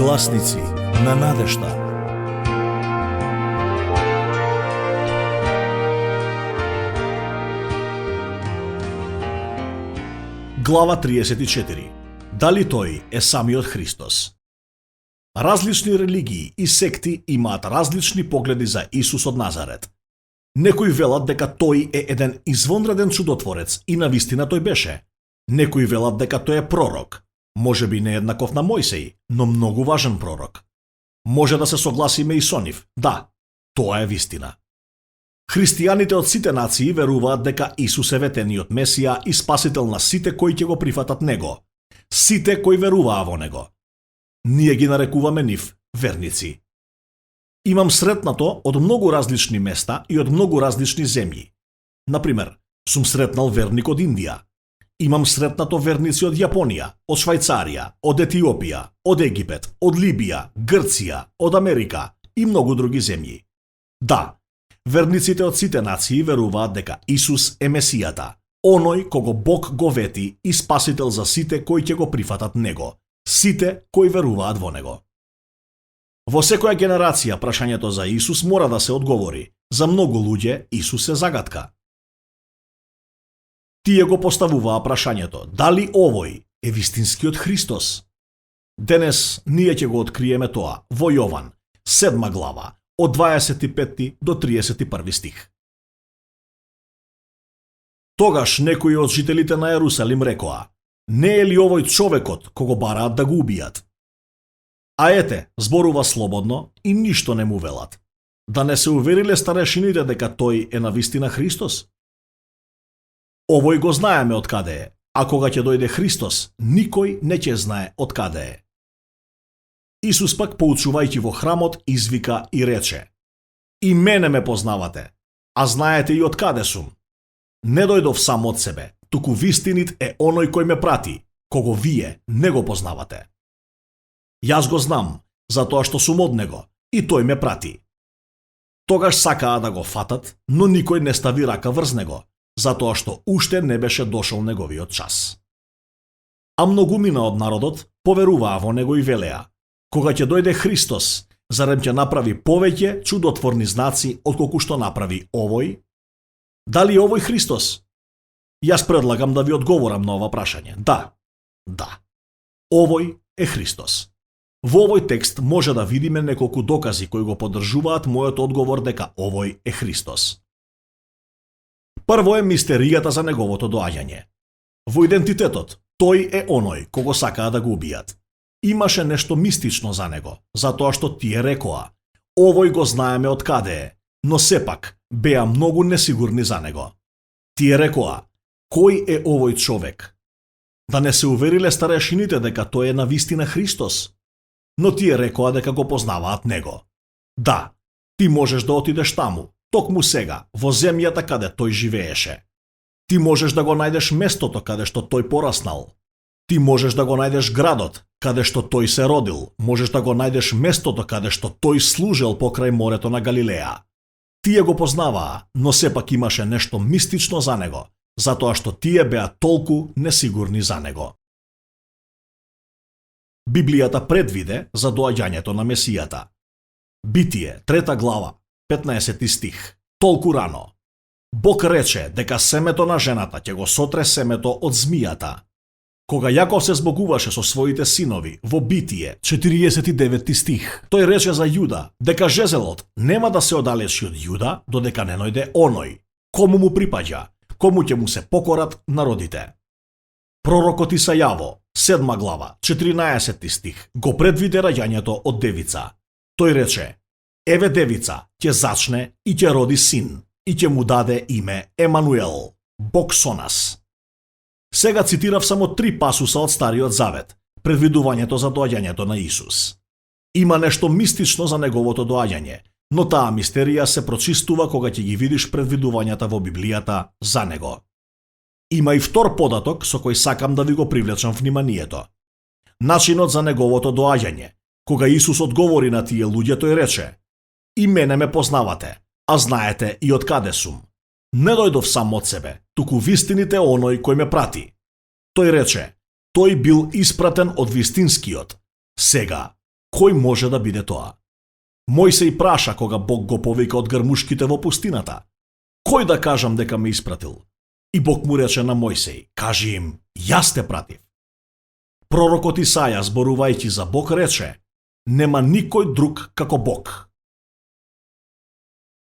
Гласници на надежда. Глава 34. Дали тој е самиот Христос? Различни религии и секти имаат различни погледи за Исус од Назарет. Некои велат дека тој е еден извонреден чудотворец и навистина тој беше. Некои велат дека тој е пророк, можеби не еднаков на Мојсей, но многу важен пророк. Може да се согласиме и со нив. Да, тоа е вистина. Христијаните од сите нации веруваат дека Исус е ветениот Месија и спасител на сите кои ќе го прифатат Него. Сите кои веруваа во Него. Ние ги нарекуваме нив верници. Имам сретнато од многу различни места и од многу различни земји. Например, сум сретнал верник од Индија. Имам сретнато верници од Јапонија, од Швајцарија, од Етиопија, од Египет, од Либија, Грција, од Америка и многу други земји. Да, верниците од сите нации веруваат дека Исус е Месијата, оној кого Бог го вети и спасител за сите кои ќе го прифатат Него, сите кои веруваат во Него. Во секоја генерација прашањето за Исус мора да се одговори. За многу луѓе Исус е загадка. Тие го поставуваа прашањето, дали овој е вистинскиот Христос? Денес ние ќе го откриеме тоа во Јован, 7 глава, од 25 до 31 стих. Тогаш некои од жителите на Ерусалим рекоа, не е ли овој човекот кого бараат да го убијат? А ете, зборува слободно и ништо не му велат. Да не се увериле старешините дека тој е навистина Христос? Овој го знаеме од каде е, а кога ќе дојде Христос, никој не ќе знае од каде е. Исус пак, поучувајќи во храмот, извика и рече, и мене ме познавате, а знаете и од каде сум. Не дојдов сам од себе, туку вистинит е оној кој ме прати, кого вие не го познавате. Јас го знам, затоа што сум од Него, и тој ме прати. Тогаш сакаа да го фатат, но никој не стави рака врз Него, затоа што уште не беше дошол неговиот час. А многумина од народот поверуваа во Него и велеа, кога ќе дојде Христос, зарем ќе направи повеќе чудотворни знаци отколку што направи овој? Дали овој Христос? Јас предлагам да ви одговорам на ова прашање. Да. Овој е Христос. Во овој текст може да видиме неколку докази кои го поддржуваат мојот одговор дека овој е Христос. Прво е мистеријата за неговото доаѓање. Во идентитетот, тој е оној кого сакаа да го убијат. Имаше нешто мистично за него, затоа што тие рекоа, овој го знаеме од каде е, но сепак беа многу несигурни за него. Тие рекоа, кој е овој човек? Да не се увериле старешините дека тој е навистина Христос? Но тие рекоа дека го познаваат Него. Да, ти можеш да отидеш таму, токму сега, во земјата каде тој живееше. Ти можеш да го најдеш местото каде што тој пораснал. Ти можеш да го најдеш градот каде што тој се родил, можеш да го најдеш местото каде што тој служел покрај морето на Галилеја. Тие го познаваа, но сепак имаше нешто мистично за него, затоа што тие беа толку несигурни за него. Библијата предвиде за доаѓањето на Месијата. Битие, 3 глава, 15 стих. Толку рано. Бог рече дека семето на жената ќе го сотре семето од змијата. Кога Јаков се збогуваше со своите синови во Битие, 49 стих, тој рече за Јуда дека жезелот нема да се оддалечи од Јуда додека не најде оној, кому му припаѓа, кому ќе му се покорат народите. Пророкот Исајаво, 7 глава, 14 стих, го предвиде раѓањето од девица. Тој рече, еве девица ќе зачне и ќе роди син, и ќе му даде име Емануел, Бог со нас. Сега цитирав само 3 пасуса од Стариот Завет, предвидувањето за доаѓањето на Исус. Има нешто мистично за неговото доаѓање, но таа мистерија се прочистува кога ќе ги видиш предвидувањата во Библијата за него. Има и втор податок со кој сакам да ви го привлечам вниманието. Начинот за неговото доаѓање. Кога Исус одговори на тие луѓе, тој рече, и мене ме познавате, а знаете и од каде сум. Не дојдов сам од себе, туку вистините оној кој ме прати. Тој рече, тој бил испратен од вистинскиот. Сега, Кој може да биде тоа? Мојсей праша кога Бог го повика од грмушките во пустината. Кој да кажам дека ме испратил? И Бог му рече на Мојсей, кажи им, јас те пратив. Пророкот Исаја, зборувајќи за Бог, рече, нема никој друг како Бог.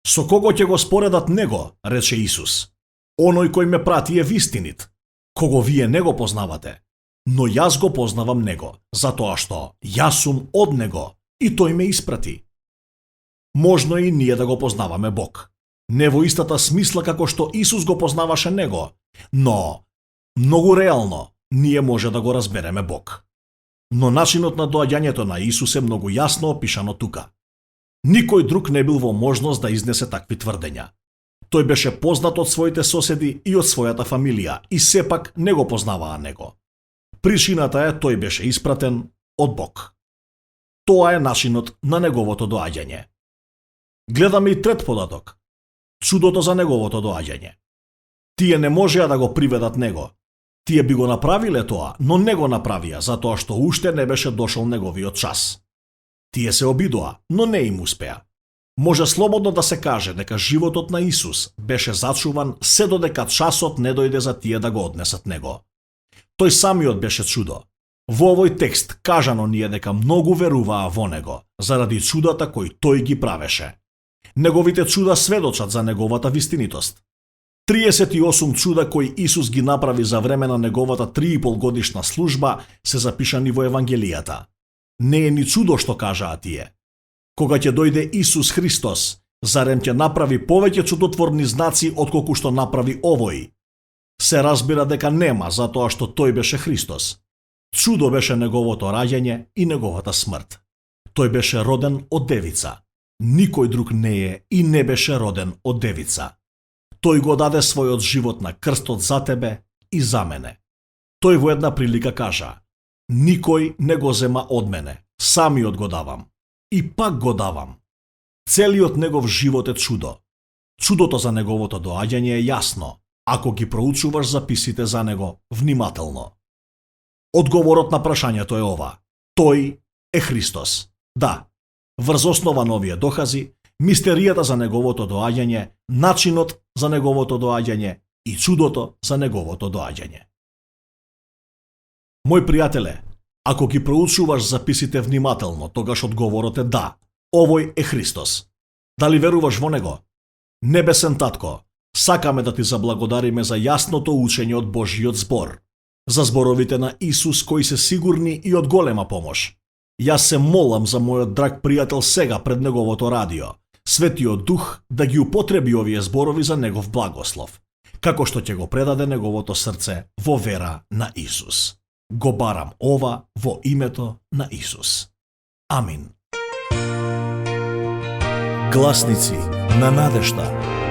Со кого ќе го споредат него, рече Исус. Оној кој ме прати е вистинит, кого вие не го познавате, но јас го познавам него, затоа што јас сум од него и тој ме испрати. Можно и ние да го познаваме Бог. Не во истата смисла како што Исус го познаваше него, но многу реално ние може да го разбереме Бог. Но начинот на доаѓањето на Исус е многу јасно опишано тука. Никој друг не бил во можност да изнесе такви тврдења. Тој беше познат од своите соседи и од својата фамилија и сепак не го познаваа него. Причината е тој беше испратен од Бог. Тоа е начинот на неговото доаѓање. Гледаме и трет податок. Чудото за неговото доаѓање. Тие не можеа да го приведат него. Тие би го направиле тоа, но не го направија затоа што уште не беше дошол неговиот час. Тие се обидоа, но не им успеа. Може слободно да се каже дека животот на Исус беше зачуван се додека часот не дојде за тие да го однесат него. Тој самиот беше чудо. Во овој текст кажано ни е дека многу веруваа во него, заради чудата кои тој ги правеше. Неговите чуда сведочат за неговата вистинитост. 38 чуда кои Исус ги направи за време на неговата 3,5 годишна служба се запишани во Евангелијата. Не е ни чудо што кажаа тие. Кога ќе дојде Исус Христос, зарем ќе направи повеќе чудотворни знаци отколку што направи овој? Се разбира дека нема, затоа што тој беше Христос. Чудо беше неговото раѓање и неговата смрт. Тој беше роден од девица. Никој друг не е и не беше роден од девица. Тој го даде својот живот на крстот за тебе и за мене. Тој во една прилика кажа, никој не го зема од мене, самиот го давам. И пак го давам. Целиот негов живот е чудо. Чудото за неговото доаѓање е јасно, ако ги проучуваш записите за него внимателно. Одговорот на прашањето е ова. Тој е Христос. Да, врз основа на овие докази, мистеријата за неговото доаѓање, начинот за неговото доаѓање и чудото за неговото доаѓање. Мој пријателе, ако ги проучуваш записите внимателно, тогаш одговорот е да, овој е Христос. Дали веруваш во него? Небесен Татко, сакаме да ти заблагодариме за јасното учење од Божјиот збор, за зборовите на Исус кои се сигурни и од голема помош. Јас се молам за мојот драг пријател сега пред неговото радио, Светиот Дух да ги употреби овие зборови за негов благослов, како што ќе го предаде неговото срце во вера на Исус. Го барам ова во името на Исус. Амин. Гласници на надежда.